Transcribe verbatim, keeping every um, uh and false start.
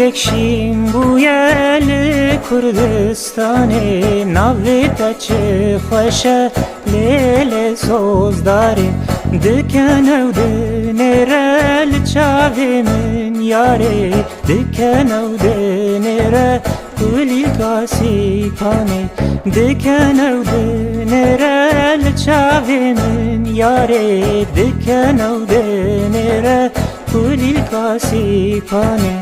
Kulîlkek şîn bûye li Kurdistanê, navê te çi xweş e, lê lê sozdarê. Diken ew dinêre li çavê min yarê, diken ew dinêre kulîlka Sîpanê. Diken ew dinêre li çavê min yarê, diken ew dinêre kulîlka Sîpanê.